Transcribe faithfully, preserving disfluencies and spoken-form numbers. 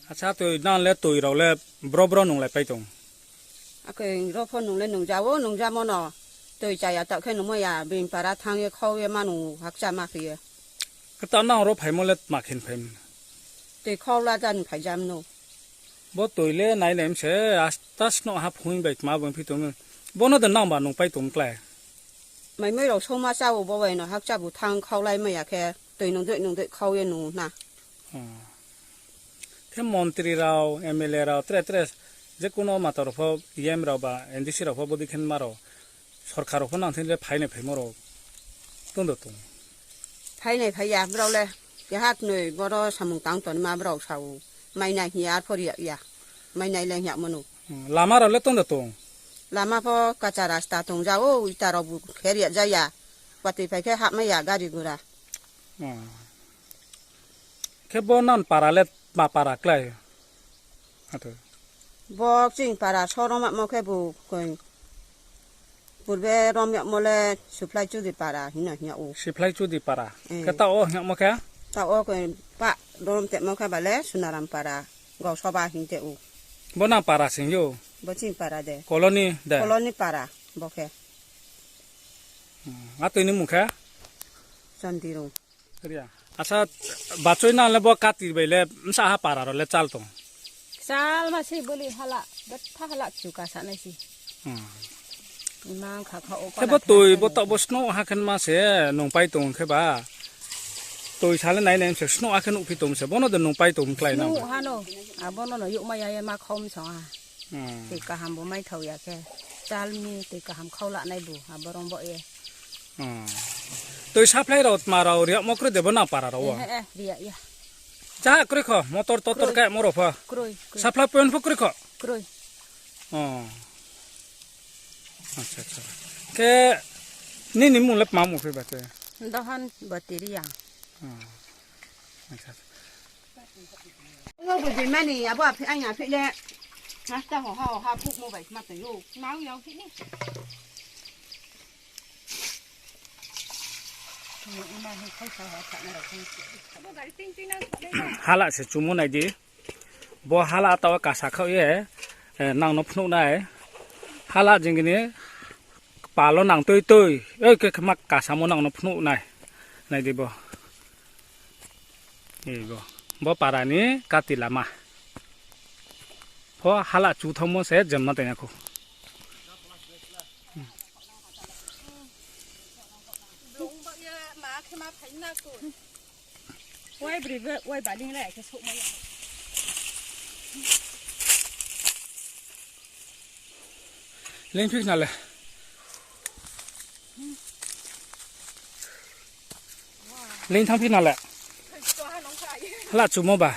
Acha, toi nang le toi rao le bro bro nunglai pai tong? Akhe ro pho nung le nungja ou, nungjamo no. Toi chaya taoh khe nungmai ya, bini para thanng ye khau ye manu hakcha ma khe ye. Khe taoh nang ro phaimo le tma khe ni phai mi? Toi khau la ja ni phaijam no. Bo toi le nai nai mi se, asta snoh ha phung bai tma bo phi tong. Bo no de nang ba nung pai tong klái. Maimai rao souma chá ou, bo bai no hakcha bu thanng khaulai mai ya khe, toi nungdoi nungdoi khau ye nung na. Khe montri rao, M L A rao, tre tre, je kuno mata rao pho, E M rao ba, N D C rao pho, bodei khe ma rao, sorkar rao pho nang thing le phainai phaimo rao tong do tong? Phainai phai ya, brao le, keha knoi boro samung tang tongma brao sa ou, mainai hing ya, arpho ri ya, mainai le hing yagmo no. Lama rao le tong do tong? Lama pho kacha rasta tong ja ou, ita rao bu kher ya ja ya, watoi phai khe hahmai ya gari gura. Khe bo nang para le tma para klái? Bo ching para so rom yagmo khe bu koi, purbe rom yagmo le Suphlai Chudri para hing no hing yag ou. Suphlai Chudri para. Khe taoh wo hing yagmo khe? Taoh wo koi pa rom temo khe ba le Sunaram para, Gausoba hing te ou. Bo nang para sing ou? Bo ching para de. Colony de? Colony para, bo khe. Atoi ni mung khe? Chondirung. Acha, bachoi nang le bo kati bai le bsa ha para rao le chal tong? Chal ma se boli hala, betha hala chu kasa nai se. Imang kha kha o. Khe bo toi bo taoh bo snoh ha khe ma se nung pai tong khe ba. Toi sa le nai nai se snoh ha khe nuhphi tong se, bo no de nung pai tong klái nang? Nuh ha no, abo no no youhmai ya ye ma khom song ha. Toi kaham bo maithao ya khe, chal mi toi kaham khau lanai bu, abo rong bo ye. Toi supply rao tma rao ri yagmo kroi de bo nang para rao wo? Ri ya ya. Jaha kroi kho, motor totor kaimo rao pho? Supply point pho kroi kho? Kroi. Khe nini mung le tma mung phi ba te? Dohon Bati Reang. Bo bujimani abo aphi, aini aphi le. Hasta ho ha, ho ha, phuhmo bai ma tong ou. Hala se chumo nai di. Bo hala taoh wo kasa khaoh ye, nang no phnuh nai. Hala jing ni kpal wo nang tui tui, khe khe ma kasamo nang no phnuh nai. Nai di bo. Bo para ni kati lama. Pho hala chu thanngmo se jemma tong ya khou. Leingphi khna le. Leing thanngphi khna le. Hala chumo ba.